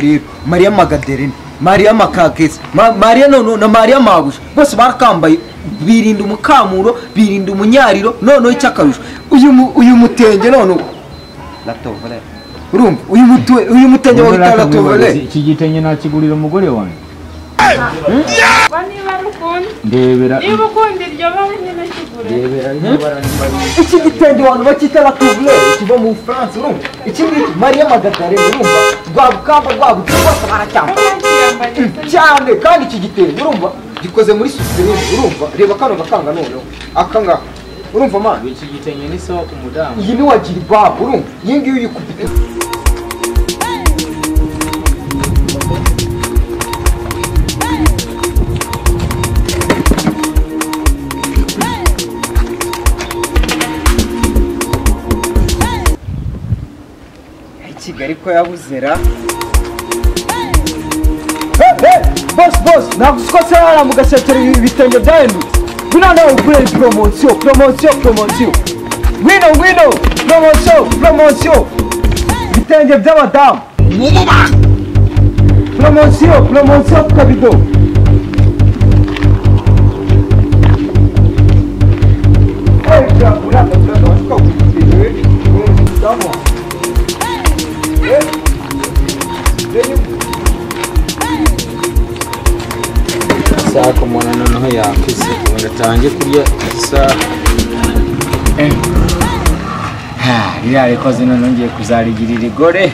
Rero Mariya Magaderena, Mariya Makakesi, Mariya nono na Mariya Mabuja bose barakambaye, birinda umukamuro, birinda umunyariro. Noneho icyakarusho uyu mutenge noneho latovole, urumva uyu mutenge wa latovole. Iki gitenge nakigurira umugore wanjye. Ndebera niba ukunda iryo bara nyine kigure. Ndebera iki gitenge abantu bakita latovole kiva mu France, urumva iki ngiki Mariya Magadarena, urumva rwabukamba rwabuze bose baracyambaye cyane. Kandi iki gitenge urumva gikoze muri supreme, urumva reba kano gakanga noneho aka ngaka, urumva man iki gitenge ni sawa ku mudamu. Iyi ni wa jilbabu, urumva iyi ngiyi uyikubita. Kigali ko yabuzera. Boss boss, ntabwo se hara mu gasekera ibitenge byahindutse. Ngwino nawe ugure promosiyo, promosiyo, promosiyo. Ngwino ngwino, promosiyo, promosiyo. Ibitenge by'abadamu. Promosiyo, promosiyo ku kabido. Isaha umuntu noneho yakuze ngo atange kurya isaha. Ririya rikoze noneho ngiye kuzarigirira igore,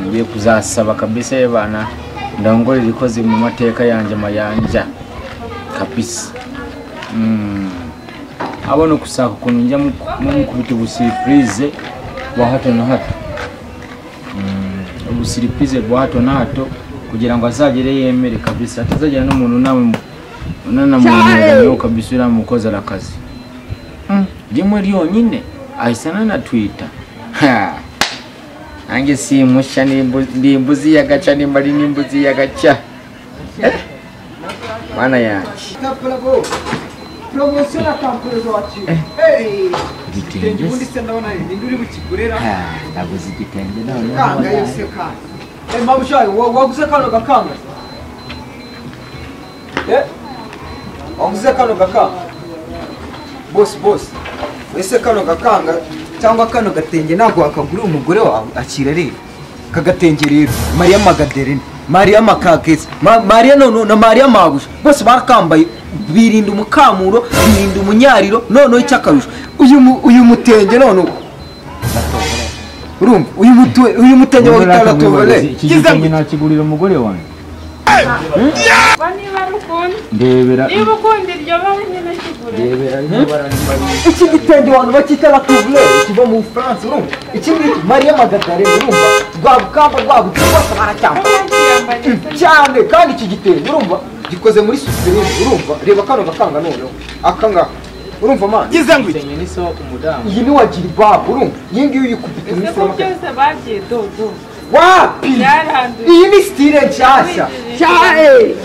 ngiye kuzasaba kabisa y'abana ndangore rikoze mu mateka yanjye mayanja kabisa. Abona kusaka ukuntu njya mukubita ubusiripurize bwa hato na hato, ubusiripurize bwa hato na hato kugira ngo azagere yemere kabisa, atazagera n'umuntu nawe unanamuyemerewe kabisa uriya mukozi arakazi rimwe ryonyine ahise ananatwita. Nanjye simusha ndi imbuzi y'agaca, nimba ari n'imbuzi y'agaca mana yanjye. Promosiyo na kampani wacu. Igitenge ubundi se ndabona ninde uri bukigurera? Naguze igitenge none. Kanga yose kandi. Mabushayi waguze kano gakanga? Waguze kano gakanga? Boss boss, ese kano gakanga cyangwa kano gatenge ntabwo wakagurira umugore wawe? Akira rero kagatenge rero Mariya Magaderena, Mariya Makakesi, Mariya nono na Mariya Mabuja bose barakambaye, birinda umukamuro, birinda umunyariro. Noneho icyakarusho uyu mutenge noneho urumva uyu mutenge wa latovole. Iki gitenge nakigurira umugore wanjye. Ndebera niba ukunda iryo bara nyine kigure. Ndebera iki gitenge abantu bakita latovole kiva mu France, urumva iki ngiki Mariya Magadarena, urumva rwabukamba rwabuze bose baracyambaye cyane. Kandi iki gitenge urumva gikoze muri supreme, urumva reba kano gakanga noneho aka ngaka, urumva man igitenge ni sawa ku mudamu. Iyi ni wa jilbabu, urumva iyi ngiyi uyikubita muri ese ko byose bagiye dodo wapi? Iyi ni style nshyashya cyane.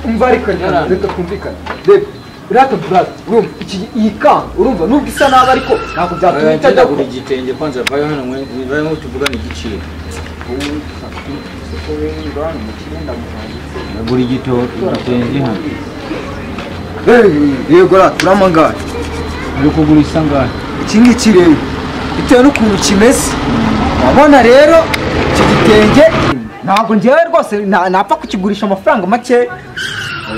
Umva reka twumvikane. Reba rata brother, urumva iyi kanga urumva nubwo isa nabi ariko ntabwo byatuma itajya kugura igitenge. Kwanza vayo hano mwe vayo tuvugane igiciro. Nagura igitenge hano. Yego rata uramangara. Uri kugura isa ngahe? Iki ngiki rero bitewe n'ukuntu kimeze urabona rero iki gitenge ntabwo ngewe rwose napfa kukigurisha amafaranga make.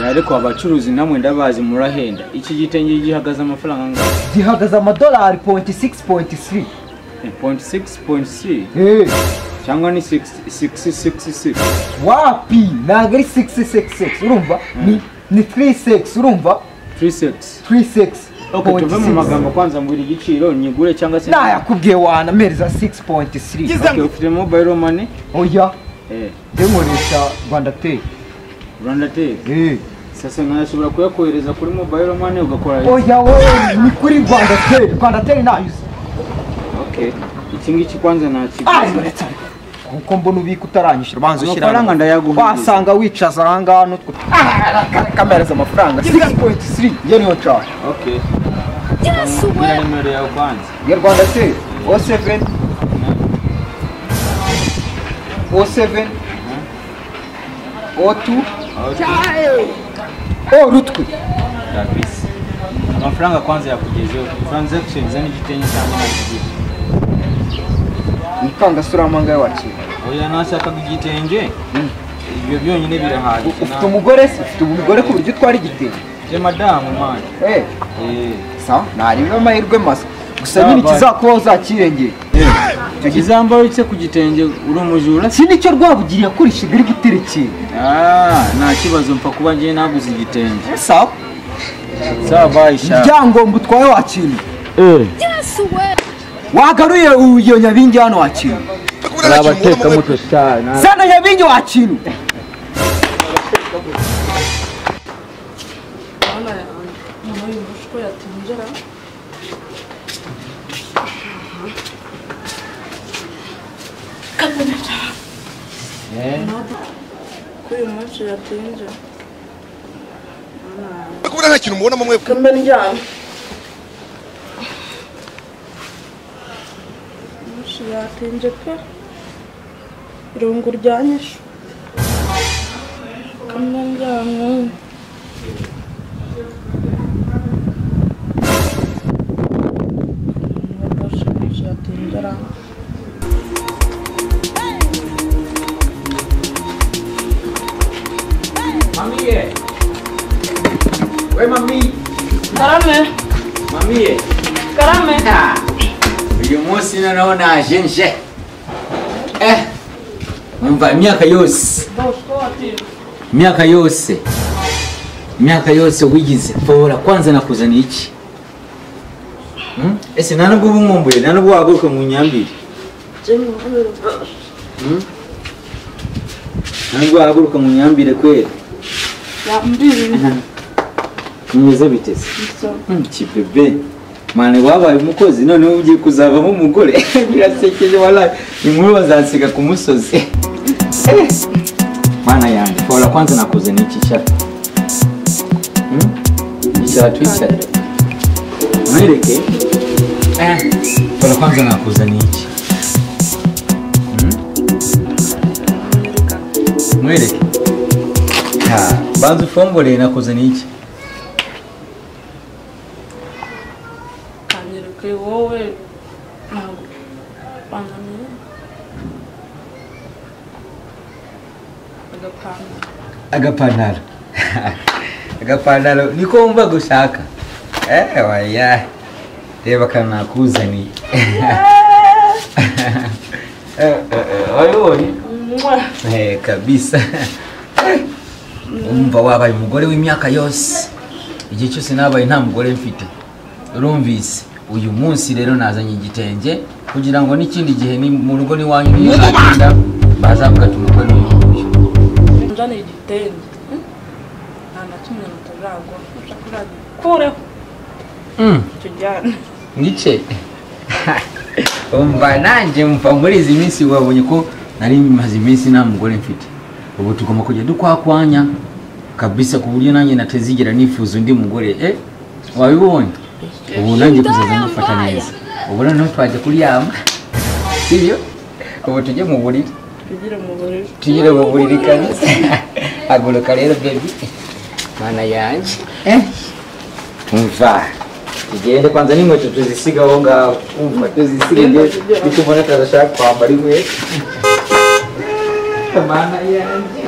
Ariko abacuruzi namwe ndabazi murahenda. Iki gitenge gihagaze amafaranga angahe? Gihagaze amadolari 0.6.3. 0.6.3? Cyangwa ni 666? Wapi, ntabwo ari 666, urumva ni 36, urumva 36 36. Okay, tuve mu magambo kwanza mbwira igiciro nyigure cyangwa se nayakubwiye wana mereza 6.3. Okay, ufite mobile money? Oya. Nkoresha Rwanda Tech. Rwanda Tech? Sasa nashobora kuyakohereza kuri mobile money ugakora? Oya wowe ni kuri Rwanda Tech. Rwanda Tech nayo. Okay. Iki ngiki kwanza nakiguze. Kuko mbona ubika utaranyishyura banza ushyira amafaranga ndayaguha. Wasanga wicaza aha ngaha n'utwo kamereza amafaranga 6.3 nge niyo nshaka. Okay. Nimero yawe kwanza. Ya Rwanda Tech 07 07 O2 O rutwe kabisa. Amafaranga kwanza yakugezeho transaction zani igitenge cyangwa nagigire. Ikanga sura manga wakira. Oya nashakaga igitenge. Ibyo byonyine birahagije. Ufite umugore se? Ufite umugore ku buryo utwara igitenge? Je madamu man. Sawa, nari amahirwe masa. Gusa nyine kizakubaho uzakirengera. Kizambaye cye ku gitenge uri umujura? Si nicyo Rwabugiri yakoreshaga ari guterekera. Nta kibazo mfa kuba ngiye naguze igitenge. Sawa. Sawa bayisha. Ibyangombwa utwaye wakintu. Wagaruye iyo nyabingi hano wakintu. Arabateka mutwe cyane. Sana nyabingi wakintu. Kuri uyu munsi yatinze. Kubura nta kintu mubona mwe. Kambe njyana. Umunsi yatinze pe. Irungu ryanyishe. Kambe njyana. Umunsi yatinze ra. Mamiye. We mami. Karame. Mamiye. Karame. Uyu munsi noneho naje nje. Umva imyaka yose. Imyaka yose. Imyaka yose wigize. Fora kwanza nakuzaniye iki? Ese nta nubwo ubunkumbuye, nta nubwo waguruka mu nyambiri. Ntabwo wahaguruka mu nyambire kweri. Mwiza biteze. Kibebe. Mane wabaye umukozi none ugiye kuzavamo umugore. Birasekeje wallahi. Inkuru bazansiga ku musozi. Mana yanjye, fora kwanza nakuze niki cya. Icara twicara. Mwereke. Fora kwanza nakuze niki. Mwereke. Banza ufongore nakoze niki? Kanyereke wowe ntabwo bananiye. Agapantaro. Agapantaro niko wumva gushaka. Waya. Reba kanakuzaniye. Wabibonye? Kabisa. Umva wabaye umugore w'imyaka yose. Igihe cyose nabaye nta mugore mfite. Urumvise uyu munsi rero nazanye igitenge kugira ngo n'ikindi gihe ni mu rugo n'iwanyu niyo nagenda bazavuga ati umugore ni uyu. Nzane igitenge. Nta na kimwe mutazagwa. Kureho. Tujyane. Nice. Umva nanjye mva muri izi minsi wabonye ko nari maze iminsi nta mugore mfite. Ubu tugomba kujya dukwakwanya kabisa ku buryo nanjye natezigera nifuza undi mugore. Wabibonye? Ubu nanjye kuzaza mufata neza. Ubu noneho twajya kuryama. Sibyo? Ubu tujye mu buriri. Tugire mu buriri. Tugire mu buriri kabisa. Haguruka rero baby. Mana yanjye. Umva. Tugende kwanza n'inkweto tuzisiga aho ngaho. Umva tuzisige nge bitubona tazashaka kwambara inkweto. Mana yanjye.